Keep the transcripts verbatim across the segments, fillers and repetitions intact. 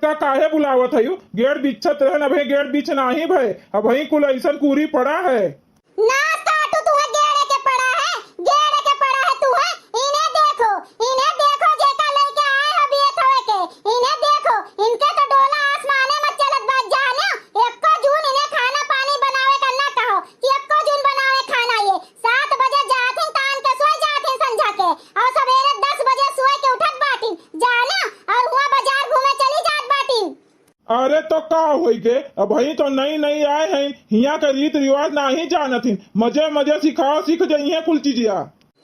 का काहे बुलावत हयू? गेड़ बिछत रहन, अबहीं गेड़ बिछ नाहीं भय, अबहीं कुल अइसन कूरी पड़ा है। नास काटू, तुहे गेड़े के पड़ा है, गेड़े के पड़ा है तुहे। इन्हें देखो, इन्हें देखो, जेका लइके आए हो बियत होए के, इन्हें देखो, इनके तो डोला आसमाने में चलत बा। जाने, एक्को जून इन्हें खाना पानी बनावे का ना कहो कि एक्को जून बनावे खाना। ये सात बजे जाथिन तान के सोए जाथिन संझा के, और सवेरे दस बजे सोए के उठत बाटिन, जाने, और हुआ बाजार घूमे चली जात बाटिन। अरे तो का होई गे, अबहीं तो नई नई आए हैं, हियाँ के रीत रिवाज नाहीं जानत हिन। मजे मजे सिखाओ, सीख जइहें कुल चीजिया।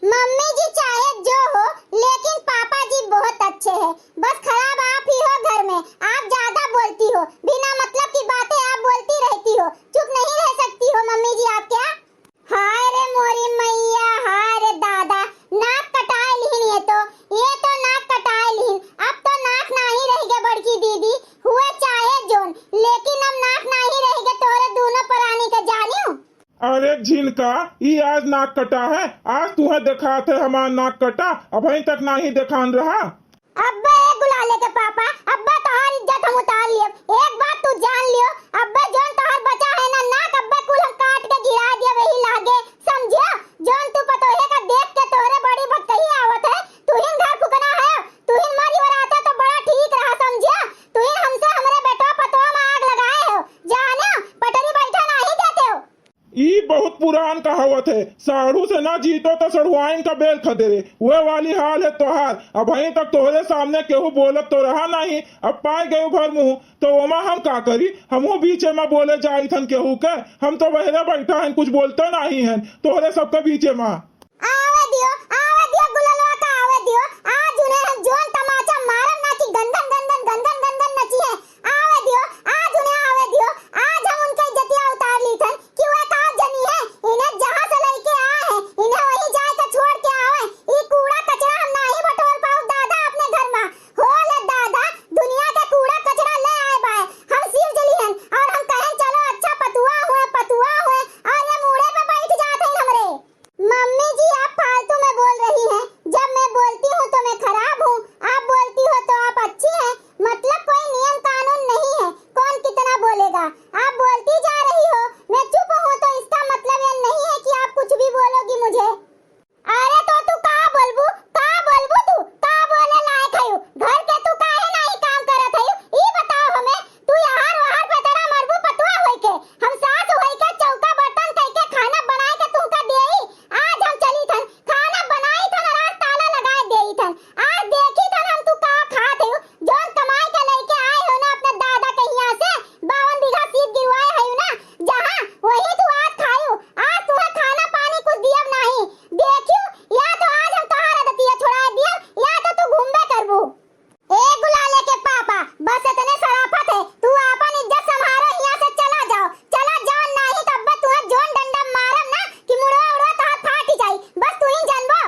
मम्मी जी चाहे जो हो, लेकिन पापा जी बहुत अच्छे हैं। बस खराब आप ही हो घर में, आप ज्यादा बोलती हो, बिना मतलब की बातें आप बोलती रहती हो, चुप नहीं रह सकती हो मम्मी जी आप क्या? हाय रे मोरी मैया, हाय रे दादा, नाक कटाए लिहिन ये तो, ये तो नाक कटाए लिहिन। अब तो नाक नाहीं रहि गे बड़की दीदी, हुए चाहे जोन, लेकिन अब नाक नाहीं रहि गे तोरे दूनो परानी के जानियो। अरे झिनका, ई आज नाक कटा है, आज तुहे देखात है हमार नाक कटा, अबहीं तक नाहीं देखान रहा। अब्बे ए गुलाले के पापा, अब्बे तोहार इज्जत हम उतार लियो। एक बात तू जान लियो, अब्बे जोन तोहार बचा है ना नाक, अब्बे कुल हम काट के गिरा दियो वही लागे, समझियो? जोन तू पतोहे का देख के तोहरे बड़ी बतकही आवत है, तू ही घर फुकना है, तू ही मरी और आते तो बड़ा ठीक रहा, समझियो? तू ही हमसे हमरे बेटवा पतोह में आग लगाए हो, जाने पटरी बैठा नाहीं देते हो। ई बहुत पुरान कहावत है, साढ़ू से ना जीतो तो सढ़ुआइन का बेल खदेरे, वह वाली हाल है तोहार। अबहीं तक तोहरे सामने केहू बोलत तो रहा नाहीं, अब पाए गए भर मुँह, तो ओमा हम का करी? हमहू बीचे में बोले जाइत हन केहू के, हम तो बहरे बैठा हन, कुछ बोलते नाहीं हन तोहरे सबके बीचे में। आवे दियो, आवे दियो, गुललवा का आवे दियो। आज उन्हें हम जोन तमाचा मारब ना कि गनगन, गनगन, गनगन, गनगन नची है। आवे दियो, आज उन्हें आवे दियो। आज हम उनके इज्जतिया उतार ली थन कि वे का जनी है। इन्हें जहाँ से लेके आए हैं, इन्हें वहीं जाए के छोड़ के आवे। ई कूड़ा कचरा हम नाही बटोर पाउब दादा अपने घर मा। हो ले दादा, दुनिया के कूड़ा कचरा ले आए बाए। हम सिर जली हन और हम कहेन चलो अच्छा पतुआ हुए, पतुआ हुए और ये मूड़े पे बैठ जात हैं हमरे। मम्मी जी, आप फालतू में बोल रही हैं। जब मैं बोलती हूँ तो मैं खराब हूँ, आप बोलती हो तो आप अच्छी हैं। मतलब कोई नियम कानून नहीं है, कौन कितना बोलेगा। आप बोलती जा रही हो, मैं चुप हूँ तो इसका मतलब ये नहीं है कि आप कुछ भी बोलोगी मुझे। अरे तो तू का बोलबू, का बोलबू तू, का बोले लायक हयू? घर के तू काहे नाही काम करत हयू, ई बताओ हमें। तू यहार वहार पे तेरा मरबू पतुआ होई के, हम सास होई के चौका बर्तन कई के खाना बनाए के तुमका देई। आज हम चली थन, खाना बनाई थन और आज ताला लगाए देई थन। आज देखी थन हम तू का खात हयू, जोन कमाई के लेके आए हो ना अपने दादा के हियाँ से, बावन बीघा सीप गिरवाए हयू ना, जहाँ वही तू आज खायू। आज तुहे खाना पानी कुछ दियब नाही। देखियो, या तो आज हम तोहार आदतिया छोड़ा दियब, या तो तू घूमबे करबू। ए गुलाले के पापा, बस इतने सराफत है, तू आपन इज्जत संभारो, हियाँ से चला जाओ, चला जाओ, नाही तो अब्बे तुहे जोन डंडा मारब ना कि मुड़वा उड़वा तोहार फाट जाई, बस तू ही जानबो।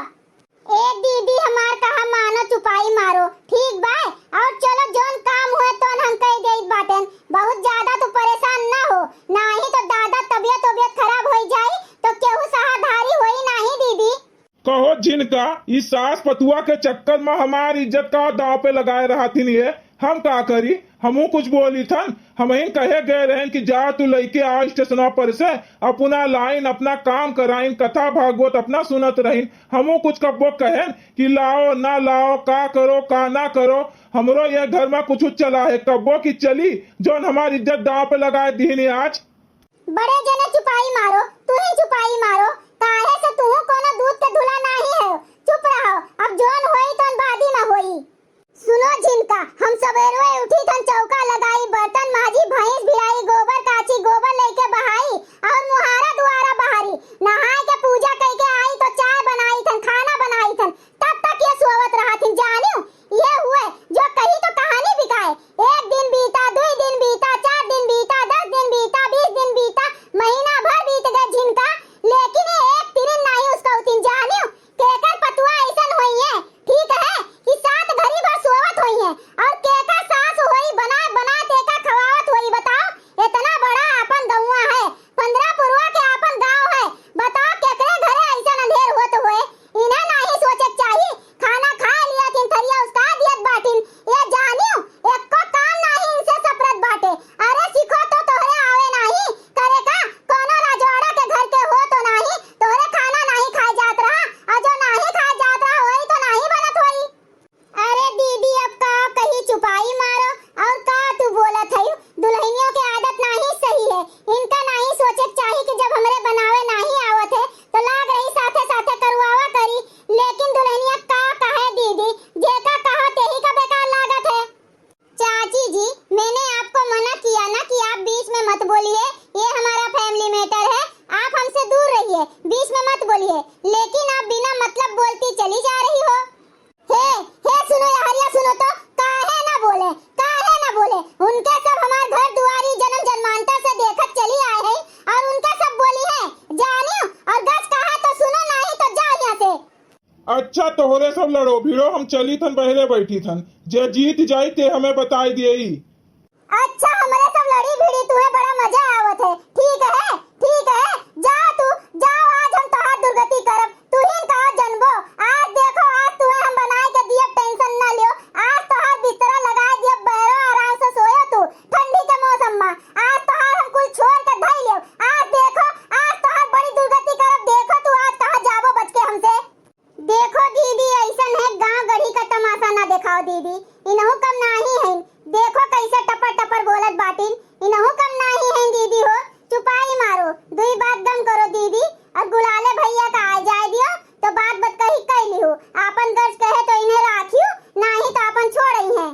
ए दीदी हमार कहा मानो चुपाई मारो, ठीक बाय, और चलो जोन काम हुए तोन हम कह देत बाटेन, बहुत ज्यादा तू परेशान ना हो, नाही तो दादा तबियत तबियत खराब होई जाई तो केहू सहाधारी होई नाही दीदी। कहो झिनका, ई सास पतुआ के चक्कर में हमार इज्जत का दांव पे लगाए रहत हिन ये, हम का करी? हमहू कुछ बोली थन, हमहिन कहे गए रहन कि जा तू लइके आ स्टेशनवा पर से, अपना लाइन, अपना काम कराइन, कथा भागवत अपना सुनत रहिन। हमहू कुछ कब्बो कहेन कि लाओ ना लाओ, का करो का ना करो, हमरो ये घर में कुछ चला है कब्बो कि चली, जौन हमार इज्जत दांव पे लगाए दिहिन आज। बड़े जने चुपाई मारो, तू ही चुपाई मारो, काहे से तू कोनो दूध के धुला नाही है। चुप रहो, अब जोन होई तोन बादी में होई। सुनो झिनका, हम सबेरवे उठी थन चौका लगाई, बर्तन माजी, भैंस भिड़ाई, गोबर काची, गोबर लेके बहाई और मुहारा दुआरा बहारी, नहाए के पूजा कई के आई तो चाय बनाई थन, खाना बनाई थन, तब तक ये सोवत रहा थी। जानियो, ये हुए जो कही तो कहानी बिकाए। एक दिन बीता, दुई दिन बीता, चार दिन बीता, दस दिन बीता, बीस दिन बीता, महीना भर बीत गए झिनका, ले बीच में मत बोलिए, लेकिन आप बिना मतलब बोलती चली जा रही हो। हे, हे, सुनो यारिया, सुनो तो, काहे ना बोले, काहे ना बोले? उनके सब हमार घर दुआरी जन्म जन्मांतर से देखत चली आए हैं, और उनके सब बोली है, जानियो, और गज कहा तो सुनो, नहीं तो जाओ यहाँ से। अच्छा, तोहरे सब लड़ो भिड़ो, हम चली थन, बहरे बैठी थन, जे जीत जाई ते हमें बताई दिए। अच्छा, हमरे सब लड़ी भिड़ी, तुम्हें बड़ा मजा आवत है। ठीक है, ठीक है, जाओ तू, जाओ, आज हम तोहार दुर्गति करब, तू ही का जनबो। आज देखो, आज तुम्हें हम बनाए के दिए, टेंशन ना लियो। आज तोहार बिस्तरा लगाए दिए, बहरो आराम से सोयो तू, ठंडी के मौसम में। आज तोहार हम कुल छोड़ के धई लियो। आज देखो, आज तोहार बड़ी दुर्गति करब। देखो तू आज कहाँ जाबो बच के हमसे। देखो दीदी, ऐसन है, गांव गढ़ी का तमाशा ना देखाओ दीदी, इनहू कम नाही है। देखो कैसे टपर टपर बोलत बाटिन, इनहू कम नाही है दीदी हो। चुपाई मारो, दुई बात गम करो दीदी, और गुलाले भैया का आ जाए दियो, तो बात बत कही कैली हो। आपन गर्ज कहे तो इन्हें राखियो, नाही तो आपन छोड़ई है।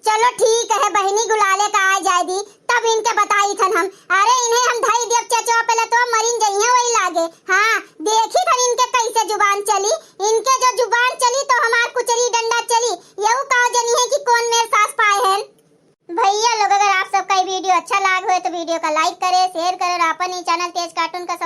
चलो ठीक है बहिनी, गुलाले का आ जाए दी, तब इनके बताई थन हम। अरे इन्हें हम धई दियब चेचवा पे, लतवा मरिन जइहें वही लागे। हाँ, देखी थन इनके कैसे जुबान चली, इनके जो जुबान चली तो हमार कुचरी डंडा चली। यहू का जनी है कि कौन मेर सास पाए हैं। भैया लोग, अगर आप सबका ये वीडियो अच्छा लाग होए तो वीडियो का लाइक करे, शेयर करे और आपन ई चैनल तेज कार्टून का